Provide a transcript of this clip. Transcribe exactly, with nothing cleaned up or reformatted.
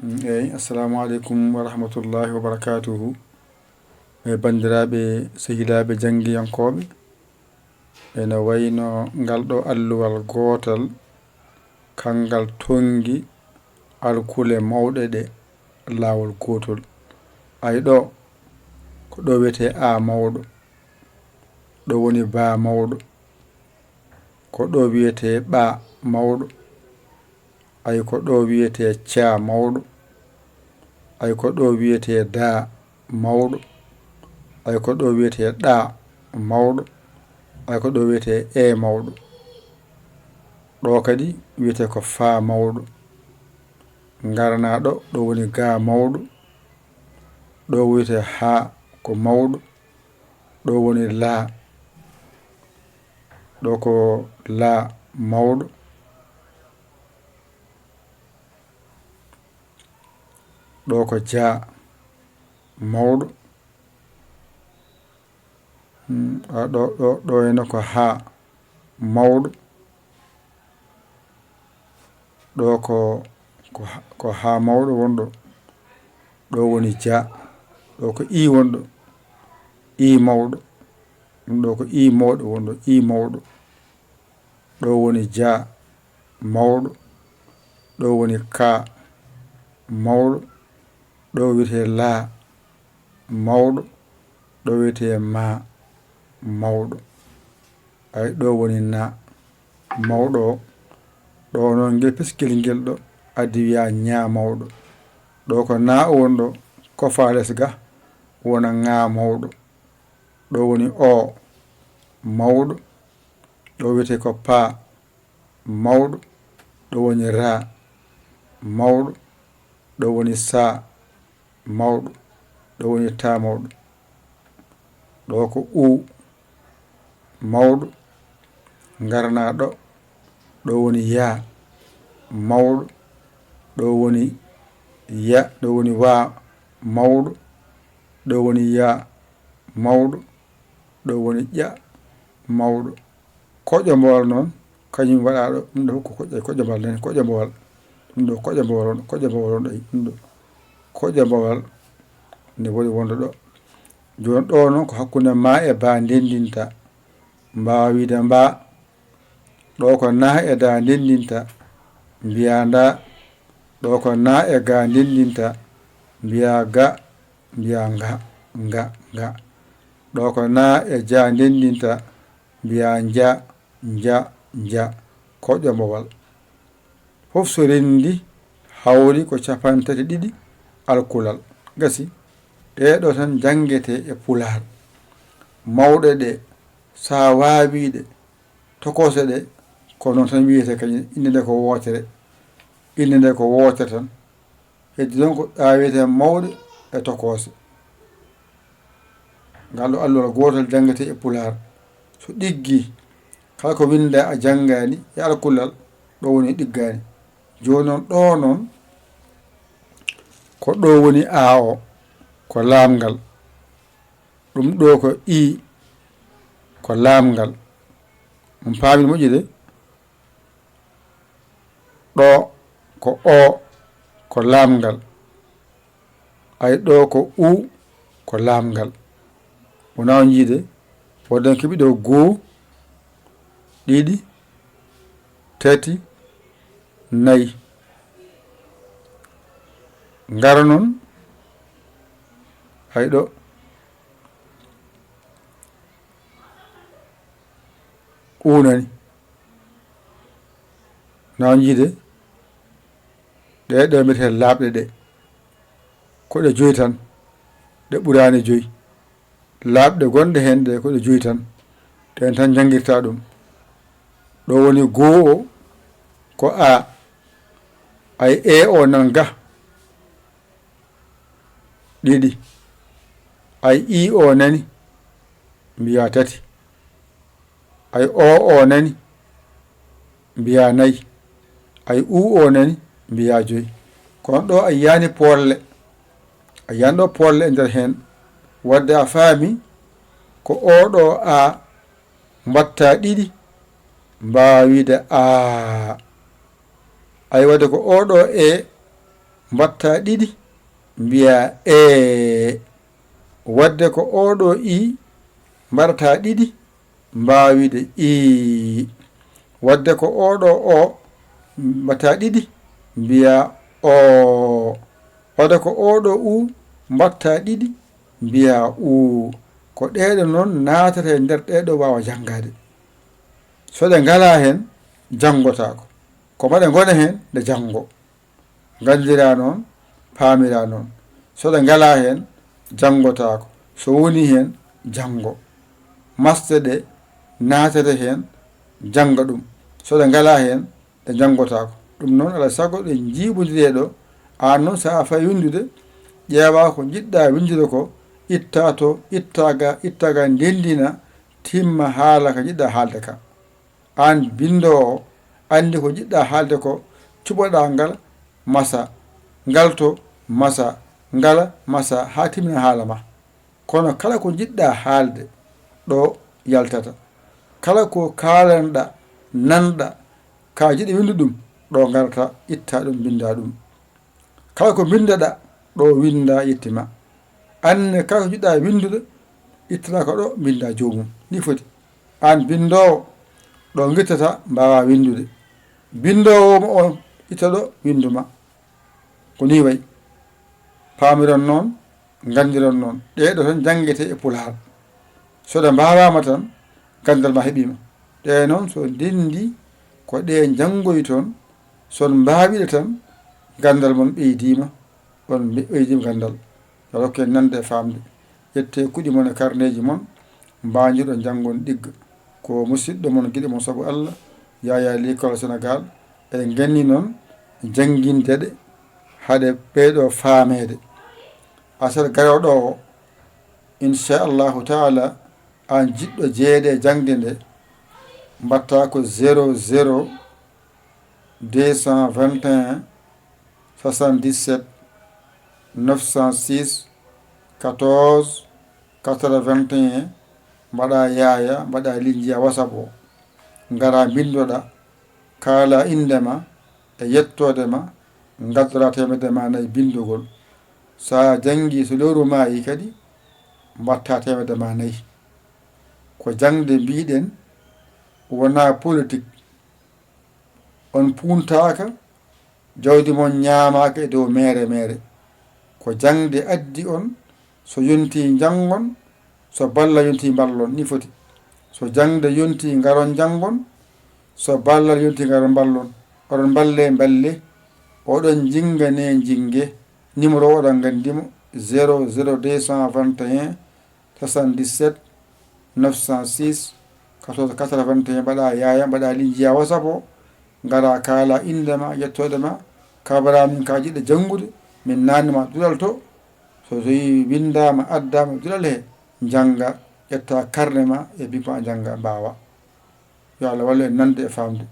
Mm, eyi, assalamu aleykum wa rahmatullahi wa barakatuhu. E banndiraaɓe, sehilaaɓe janngiyankooɓe, ene wayno ngal ɗo alluwal gootal, kanngal tonngi alkule mawɗe ɗe laawol gootol. Ay ɗo, ko ɗo wiyetee A mawɗo, ɗo woni Ba mawɗo, ko ɗo wiyetee Ɓa mawɗo, ay ko ɗo wiyetee Ca mawɗo, ay ko ɗo wiyetee Da mawɗo, ay ko ɗo wiyetee Ɗa mawɗo, ay ko ɗo wiyetee E mawɗo. Ɗo kadi wiyetee ko Fa mawɗo. Ngaranaa ɗo, ɗo woni Ga mawɗo, ɗo wiyetee Ha ko mawɗo, ɗo woni La, ɗo ko La mawɗo, ɗo ko Ja mawɗo. Mm, a, ɗo, ɗo, ɗo heno ko Ha mawɗo. Ɗo ko, ko ha, ko Ha mawɗo wonɗo. Ɗo woni Ja. Ɗo ko I wonɗo. I mawɗo. Ɗum ɗo ko I mawɗo wonɗo. I mawɗo. Ɗo woni Ja mawɗo. Ɗo woni Ka mawɗo. Ɗo wiyetee La mawɗo. Ɗo wiyetee Ma mawɗo. Ay, ɗo woni Na mawɗo o. Ɗo noon ngel peskel ngel ɗo addi wiyaa Ña mawɗo. Ɗo ko Na o woni ɗo, ko faales ga wona Ŋa mawɗo. Ɗo woni O mawɗo. Ɗo wiyetee ko Pa mawɗo, ɗo woni Ra mawɗo, ɗo woni Sa mawɗo, ɗo woni Ta mawɗo. Ɗo ko U mawɗo, ngaranaa ɗo, ɗo woni Ya mawɗo, ɗo woni Ya, ɗo woni Wa mawɗo, ɗo woni Ya mawɗo, ɗo woni Ƴa mawɗo. Koƴo mboowal noon, kañum waɗaa ɗo, ɗum ɗo ko koƴo, koƴo mboowal nani, koƴo mboowal. Ɗum ɗo koƴo mboowal on, koƴo mboowal on ɗo, ɗum ɗo koƴo mboowal ne woni wonde ɗo. Jooni ɗo noon ko hakkunde Ma e Ba ndenndinta. Mbaawa wiyde Mba, ɗo ko Na e Da ndenndinta, mbiyaa Nda. Ɗo ko Na e Ga ndenndinta, mbiyaa Ga, mbiyaa Nga, Nga, Nga. Ɗo ko Na e Ja ndenndinta, mbiyaa Nja, Nja, Nja. Koƴo mboowal. Fof so renndi hawri ko capanɗe tati ɗiɗi alkulal. Gasi, ɗee ɗo tan njanngetee e Pulaar. Mawɗe ɗe, so a waawii ɗe, tokoose ɗe, ko noon tan wiyetee kañum, innde nde ko wootere. Innde nde ko wootere tan. Heddi noon ko ɗaawetee mawɗe e tokoose. Ngal ɗo alluwal gootal janngetee e Pulaar. So ɗiggii, kala ko winndaa a janngaani e alkulal, ɗo woni ɗiggaani. Jooni noon, ɗo noon, ko ɗo woni A o, ko laamngal. Ɗum ɗo ko I, ko laamngal. On paami moƴƴi de? Ɗo ko O, ko laamngal. Ay, ɗo ko U, ko laamngal. Wonaa on njiide, woɗɗen keɓi ɗo goo, ɗiɗi, tati, nayi. Ngara noon, hay ɗo. U nani. Na on njiide, ɗee ɗo mbiyetee laaɓɗe ɗe. Ko ɗe joyi tan, ɗe ɓuraani joyi. Laaɓɗe gonɗe heen ɗe ko ɗe joyi tan. Ɗeen tan njanngirtaa ɗum. Ɗo woni goo o, ko A. Ay, E o nan ga. Ɗiɗi. Ay, I o nani, mbiyaa tati. Ay, O o nani, mbiyaa nayi. Ay, U o nani, mbiyaa joyi. Kono ɗo a yiyaani poolle. A yiyaani ɗo poolle e nder heen. Wadde a faami ko o ɗo A mbaɗta ɗiɗi, mbaawa wiyde A. Ay, wadde ko o ɗo E mbaɗta ɗiɗi, mbiya ee. Wadde ko oo ɗoo i mbaɗata ɗiɗi, mbaawide ii. Wadde ko oo ɗoo o mbaɗta ɗiɗi, mbiya oo. Wadde ko oo ɗoo u mbaɗta ɗiɗi, mbiya uu. Ko ɗee ɗoo noon naatata e nder ɗee ɗoo waawa janngaade. So ɗe ngalaa heen, janngotaako. Ko ma ɗe ngona heen nde janngo. Nganndiraa noon, paamiraa noon. So ɗe ngalaa heen, janngotaako. So wonii heen, janngo. Masɗe ɗe naatata heen, jannga ɗum. So ɗe ngalaa heen, ɗe njanngotaako. Ɗum noon, alaa e sago ɗe njiiɓondiree ɗo. Aan noon, so a fayi winndude, ƴeewaa ko njiɗ-ɗaa winndude ko, ittaa to, ittaa ga, ittaa ga, ndenndina, timma haala ka njiɗ-ɗaa haalde ka. Aan binndoowo, anndi ko njiɗ-ɗaa haalde ko, cuɓo-ɗaa ngal, masa, ngal to, masa, ngala, masa, haa timmina haala ma. Kono kala ko njiɗ-ɗaa haalde, ɗo yaltata. Kala ko kaalan-ɗaa, nan-ɗaa, ka jiɗi winndu ɗum, ɗo ngarta, ittaa ɗum, mbinndaa ɗum. Kala ko mbinnda-ɗaa, ɗo winndaa, yetti ma. Aan ne, kala ko njiɗ-ɗaa winndude, ittataa ko ɗo, mbinndaa joomum. Nii foti. Aan binndoowo, ɗo ngittataa, mbaawaa winndude. Binndoowo ma oon, itta ɗo, winndu ma. Ko nii wayi. Paamiron noon, nganndiron noon. Ɗee ɗoo tan njanngetee e Pulaar. So ɗe mbaawaama tan, ganndal ma heɓiima. Ɗee noon, so ndenndi, ko ɗe njanngoyton, so on mbaawii ɗe tan, ganndal mon ɓeydiima, on mbe-, ɓeydiima ganndal. Yo Allah rokku en nande e faamde. Ƴettee kuɗi mon e karneeji mon, mbaajor-ɗon njanngon ɗigga. Ko musiɗɗo mon, giɗo mon sabu Allah, Yaya Likol Senegaal, eɗen nganndi noon jannginde ɗe, haɗe ɓeydo faameede. Aset garooɗo o, inchallahu taala, aan jiɗɗo jeyeede e jaŋde nde, mbaɗtaa ko zéro zéro deux cent vingt et un soixante-dix-sept neuf cent six quatorze quatre-vingt-un, mbaɗaa Yaya, mbaɗaa ligne njiyaa WhatsApp o. Ngaraa mbinndoɗaa, kaalaa innde ma e yettoode ma, ngaddoraa teemedde ma nayi binndugol. So a janngii, so lewru maayii kadi, mbaɗtaa teemedde ma nayi. Ko jaŋde mbiy-ɗen, wonaa politik. On puuntaaka, jawdi mon ñaamaaka e dow meere meere. Ko jaŋde addi on, so yontii njanngon, so ballal yontii mballon, nii foti. So jaŋde yontii ngaron njanngon, so ballal yontii ngaron mballon. Oɗon mballee mballee, oɗon njinnganee njinnge. Numéro o oɗon nganndi mo, zéro zéro deux cent vingt et un soixante-dix-sept neuf cent six quatorze quatre-vingt-un, mbaɗaa Yaya, mbaɗaa ligne njiyaa WhatsApp o, ngaraa kaalaa innde ma, yettoode ma, kabaraa min ka jiɗɗo janngude, min naatna ma duɗal to, so tawii winndaama, addaama duɗal he, njannga, ƴettaa karne ma e bic ma njannga, mbaawaa. Yo Allah wallu en nande e faamde.